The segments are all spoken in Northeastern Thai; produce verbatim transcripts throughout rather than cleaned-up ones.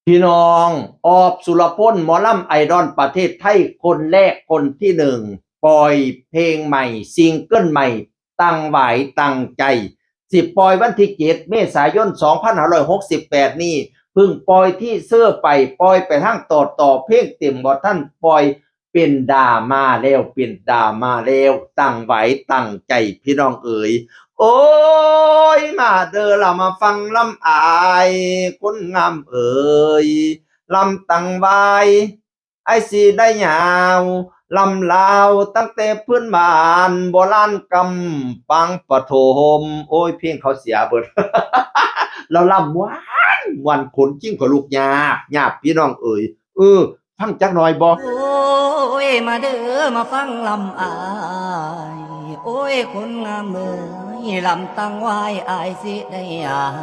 พี่น้อง ออฟ สุรพล หมอลำไอดอลประเทศไทย คนแรกคนที่หนึ่ง ปล่อยเพลงใหม่ ซิงเกิลใหม่ ตั้งหวายตั้งใจ สิปล่อยวันที่เจ็ดเมษายนสองพันห้าร้อยหกสิบแปดนี้ เพิ่งปล่อยทีเซอร์ไป ปล่อยไปทางต่อต่อ เพลงเต็มบ่ทันปล่อย เป็นดราม่าแล้ว เป็นดราม่าแล้ว ตั้งหวายตั้งใจ พี่น้องเอ๋ย โอ้ย มาเด้อละมาฟังลำอาย คนงามเอ๋ย ลำตั้งหวาย ไอ้สิได้ยาว ลำลาวตั้งแต่พื้นบ้านโบราณกำปางปฐม โอ้ย เพลงเขาเสียเบิด เราลำม่วนม่วน ขนคิงขนลุก ยาบยาบ พี่น้องเอ๋ย เออ ฟังจักหน่อยบ่ โอ้ย มาเด้อมาฟังลำอาย โอ้ย คนงามเอ๋ย ลำตั้งหวายอายสิได้ยาว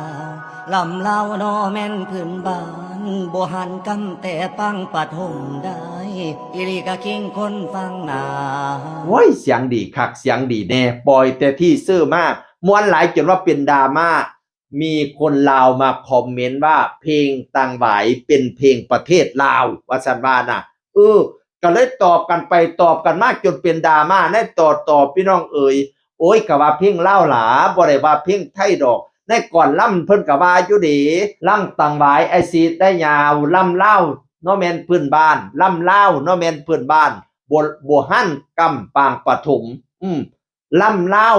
ลำลาวเนาะแม่นพื้นบ้าน บ่หันกำแต่ปางปฐมได้ อีหลีกะคิงคนฟังนา โอ้ย เสียงดีคัก เสียงดีแน่ ปล่อยแต่ทีเซอร์มา ม่วนหลายจนว่าเป็นดราม่า มีคนลาวมาคอมเมนต์ว่าเพลงตั้งหวายเป็นเพลงประเทศลาว ว่าซั่นว่าน่ะ เออ ก็เลยตอบกันไปตอบกันมาจนเป็นดราม่าในต่อต่อ พี่น้องเอ๋ย โอ้ย ก็ว่าเพลงลาวหลา บ่ได้ว่าเพลงไทยดอก ในก่อนลำเพิ่นก็ว่าอยู่เด้ ลำตั้งหวายไอ้สิได้ยาว ลำลาวเนาะแม่นพื้นบ้าน ลำลาวเนาะแม่นพื้นบ้าน บ่ บ่หันกำปางปฐม อืม ลำลาว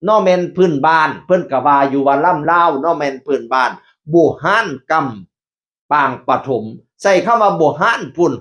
เนาะแม่นพื้นบ้าน เพิ่นก็ว่าอยู่ว่าลำลาวเนาะแม่นพื้นบ้าน บ่หันกำ ปางปฐม ใช้คำว่าโบราณพุ้น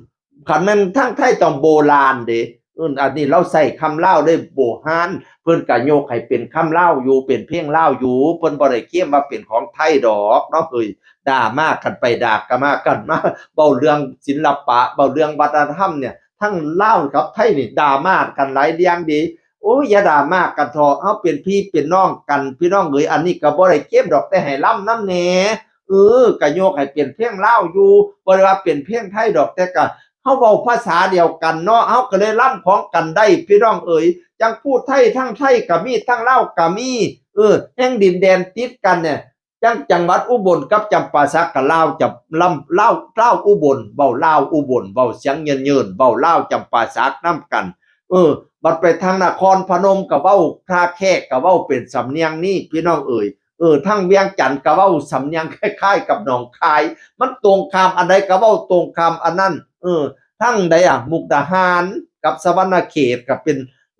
คันแม่นทางไทยต้องโบราณเด้ เอิ้น อันนี้เราใช้คำลาวเลย โบราณ เพิ่นก็ยกให้เป็นคำลาวอยู่ เป็นเพลงลาวอยู่ เพิ่นบ่ได้เคลมว่าเป็นของไทยดอกเนาะเฮ้ย ด่ามากันไปด่ากันมากันมา เว้าเรื่องศิลปะ เว้าเรื่องวัฒนธรรมเนี่ย ทั้งลาวกับไทยนี่ด่ามากันหลายเรื่องเด้ โอ้ย อย่าด่ามากันเถาะ เฮาเป็นพี่เป็นน้องกัน พี่น้องเอ๋ย อันนี้ก็บ่ได้เคลมดอก แต่ให้ลำนำแหน่ เออ ก็ยกให้เป็นเพลงลาวอยู่ บ่ได้ว่าเป็นเพลงไทยดอก แต่ก็เฮาเว้าภาษาเดียวกันเนาะ เฮาก็เลยลำของกันได้ พี่น้องเอ๋ย จั่งผู้ไทยทั้งไทยก็มี ทั้งลาวก็มี เออ แห่งดินแดนติดกันเนี่ย จั่งจังหวัดอุบลกับจำปาสักก็ลาวจำ ลำ ลาว ลาวอุบล เว้าลาวอุบล เว้าเสียงเยินๆ เว้าลาวจำปาสักนำกัน เออ บัดไปทางนครพนมก็เว้า ท่าแขกก็เว้าเป็นสำเนียงนี้ พี่น้องเอ๋ย เออ ทางเวียงจันทน์ก็เว้าสำเนียงคล้ายๆกับหนองคาย มันตรงข้ามอันใดก็เว้าตรงข้ามอันนั้น เออ ทางใดอะ มุกดาหารกับสะหวันนะเขตก็เป็น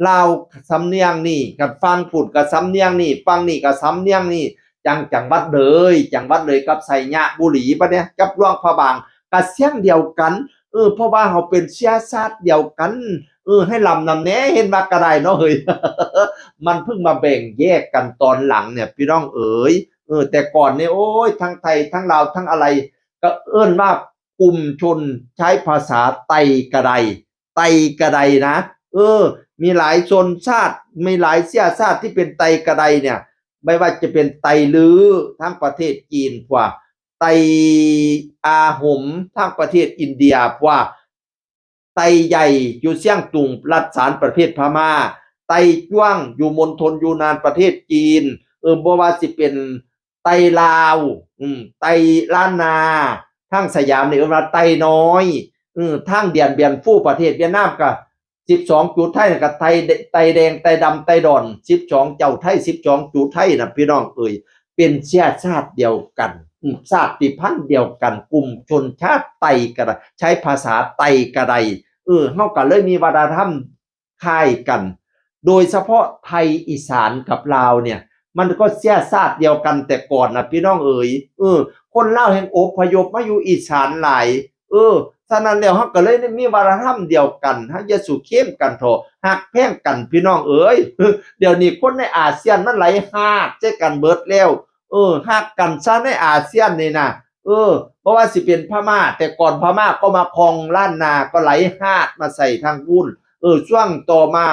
ลาวสำเนียงนี้ กับฝั่งพุ้นก็สำเนียงนี้ ฝั่งนี้ก็สำเนียงนี้ จั่งจังหวัดเลย จังหวัดเลยกับไชยบุรี บัดเนี่ย กับหลวงพระบาง ก็เสียงเดียวกัน เออ เพราะว่าเฮาเป็นเชื้อชาติเดียวกัน เออ ให้ลำนำแหน่ เห็นว่าก็ได้เนาะเฮ้ย มันเพิ่งมาแบ่งแยกกันตอนหลังเนี่ย พี่น้องเอ๋ย เออ แต่ก่อนเนี่ย โอ้ย ทั้งไทย ทั้งลาว ทั้งอะไร ก็เอิ้นว่ากลุ่มชนใช้ภาษาไตกะได ไตกะไดนะ เออ มีหลายชนชาติ มีหลายเชื้อชาติที่เป็นไตกะไดเนี่ย ไม่ว่าจะเป็นไตลื้อทางประเทศจีนพวก ไตอาหมทางประเทศอินเดียพวก ไตใหญ่อยู่เซี่ยงตุงรัฐฉานประเทศพม่า ไตจ้วงอยู่มณฑลยูนนานประเทศจีน เออ บ่ว่าสิเป็นไตลาว อืม ไตล้านนา ทางสยามนี่เอิ้นว่าไตน้อย เออ ทางเดียนเบียนฟู่ประเทศเวียดนามก็สิบสองจุดไทยน่ะก็ไต ไตแดง ไตดำ ไตดอน สิบสองเจ้าไทย สิบสองจุดไทยน่ะ พี่น้องเอ๋ย เป็นเชื้อชาติเดียวกัน อืม ชาติพันธุ์เดียวกัน กลุ่มชนชาติไตกะได ใช้ภาษาไตกะได เออ เฮาก็เลยมีวัฒนธรรมคล้ายกัน โดยเฉพาะไทยอีสานกับลาวเนี่ย มันก็เชื้อชาติเดียวกันแต่ก่อนน่ะ พี่น้องเอ๋ย เออ คนลาวแห่งอพยพมาอยู่อีสานหลาย เออ ฉะนั้นแล้วเฮาก็เลยได้มีวัฒนธรรมเดียวกัน เฮาอย่าสู่เข้มกันเถาะ ฮักแพงกันพี่น้องเอ๋ย เดี๋ยวนี้คนในอาเซียนมันไหลฮาดใส่กันเบิดแล้ว เออ ฮักกันซะในอาเซียนนี่นะ เออ บ่ว่าสิเป็นพม่า แต่ก่อนพม่าก็มาครองล้านนา ก็ไหลฮาดมาใส่ทางพุ้น เออ ช่วงต่อมา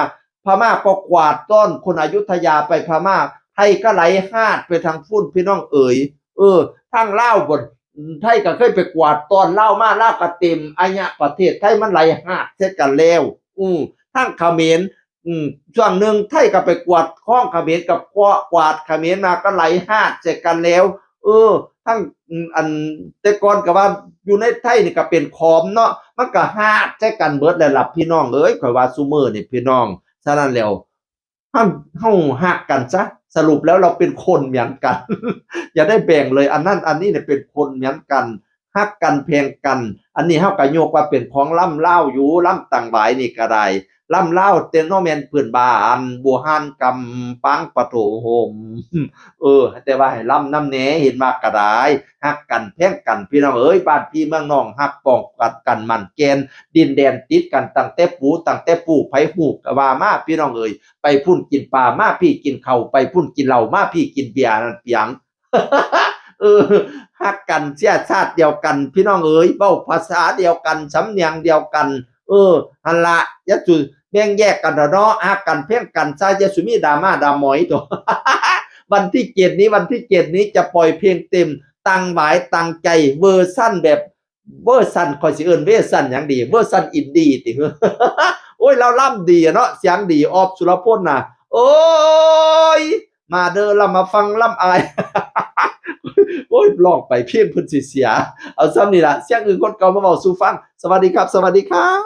พม่าก็กวาดต้อนคนอยุธยาไปพม่า ไทยก็ไหลฮาดไปทางพุ้นพี่น้องเอ๋ย เออ ทางลาวบ่ ไทยก็เคยไปกวาดต้อนลาวมา ลาวก็เต็มอายะ ประเทศไทยมันไหลฮาดใส่กันแล้ว อือ ทางเขมร อืม ช่วงหนึ่งไทยก็ไปกวาดครองเขมร กับกวาดเขมรมาก็ไหลฮาดใส่กันแล้ว เออ ทั้ง อืม อันแต่ก่อนก็ว่าอยู่ในไทยนี่ก็เป็นขอมเนาะ มันก็ฮักใส่กันเบิดแล้วล่ะพี่น้องเอ้ย ข่อยว่าซุมื้อนี่พี่น้อง ฉะนั้นแล้ว เฮา เฮาฮักกันซะ สรุปแล้วเราเป็นคนเหมือนกัน อย่าได้แบ่งเลย อันนั้นอันนี้เนี่ยเป็นคนเหมือนกัน ฮักกันแพงกัน อันนี้เฮาก็ยกว่าเป็นของลำลาวอยู่ ลำต่างหลายนี่ก็ได้ ลำลาวแต่เนาะแม่นพื้นบ้าน บ่ห่านกำปางปะโถโฮม เออ แต่ว่าให้ลำนำแหน่ เห็นว่าก็ได้ ฮักกันแพงกันพี่น้องเอ้ย บ้านพี่เมืองน้อง ฮักป้องกันกันมั่นแก่น ดินแดนติดกันตั้งแต่ปู่ตั้งแต่ปู่ ไผฮู้ก็ว่ามาพี่น้องเอ้ย ไปพุ่นกินปลา มาพี่กินข้าว ไปพุ่นกินเหล้า มาพี่กินเบียร์ นั่นเปียง เออ ฮักกันเชื้อชาติเดียวกัน พี่น้องเอ้ย เว้าภาษาเดียวกัน สำเนียงเดียวกัน เออ หั่นละ อย่าสู่แบ่งแยกกันเถาะเนาะ ฮักกันแพงกันซะ อย่าสู่มีดราม่าดราหมอยตัว วันที่เจ็ดนี้ วันที่เจ็ดนี้จะปล่อยเพลงเต็ม ตั้งหวายตั้งใจ เวอร์ชันแบบ เวอร์ชัน ข่อยสิเอิ้นเวอร์ชันหยังดี เวอร์ชันอินดี้ติ โอ้ย ลาวลำดีอะเนาะ เสียงดี ออฟ สุรพลน่ะ โอ้ย มาเด้อ ลำมาฟังลำอาย โอ้ย ร้องไปเพลงเพิ่นสิเสีย เอาซ่ำนี่ล่ะ เสียงอื่นคนเก่ามาเว้าสู่ฟัง สวัสดีครับ สวัสดีครับ